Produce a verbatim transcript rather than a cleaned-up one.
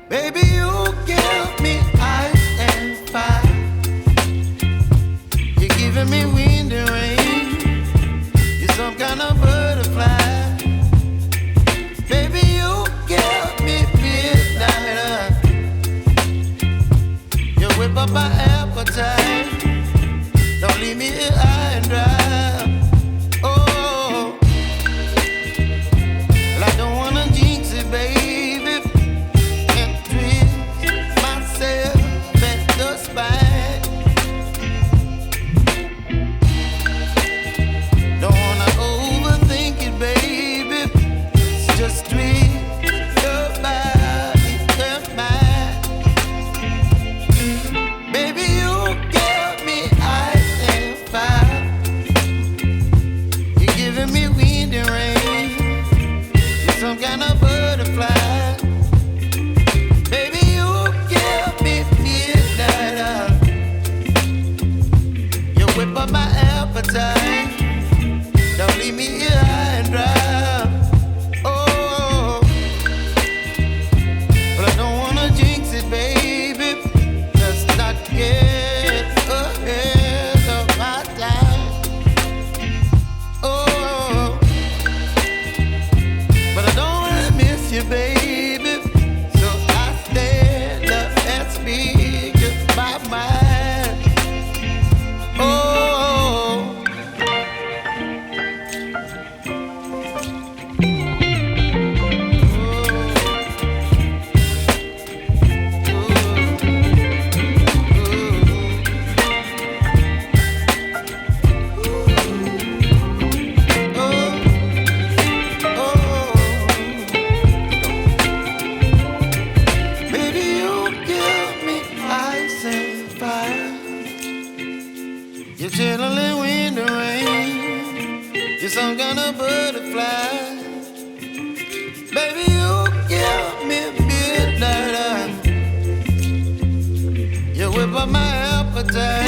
Baby, you give me ice and fire. You're giving me wind and rain. You're some kind of butterfly. Baby, you give me midnight. You whip up my appetite. Don't leave me here high and dry. Oh, well, I don't wanna jinx it, baby, and twist myself at the spine. Don't wanna overthink it, baby. It's just twist your body and mine. Baby, you give me ice and fire. You're giving me wind and rain. You're some kind of butterfly. Baby, you give me midnight. You whip up my appetite. Don't leave me here high and dry. Oh, but I don't wanna jinx it, baby. Let's not get ahead of my time. Oh, but I don't wanna miss you, baby. So I stand up and speak just my mind. Oh. Baby, you give me ice and fire. You're chilling in the rain. You're some kind of butterfly. Baby, you give me midnight. You whip up my appetite.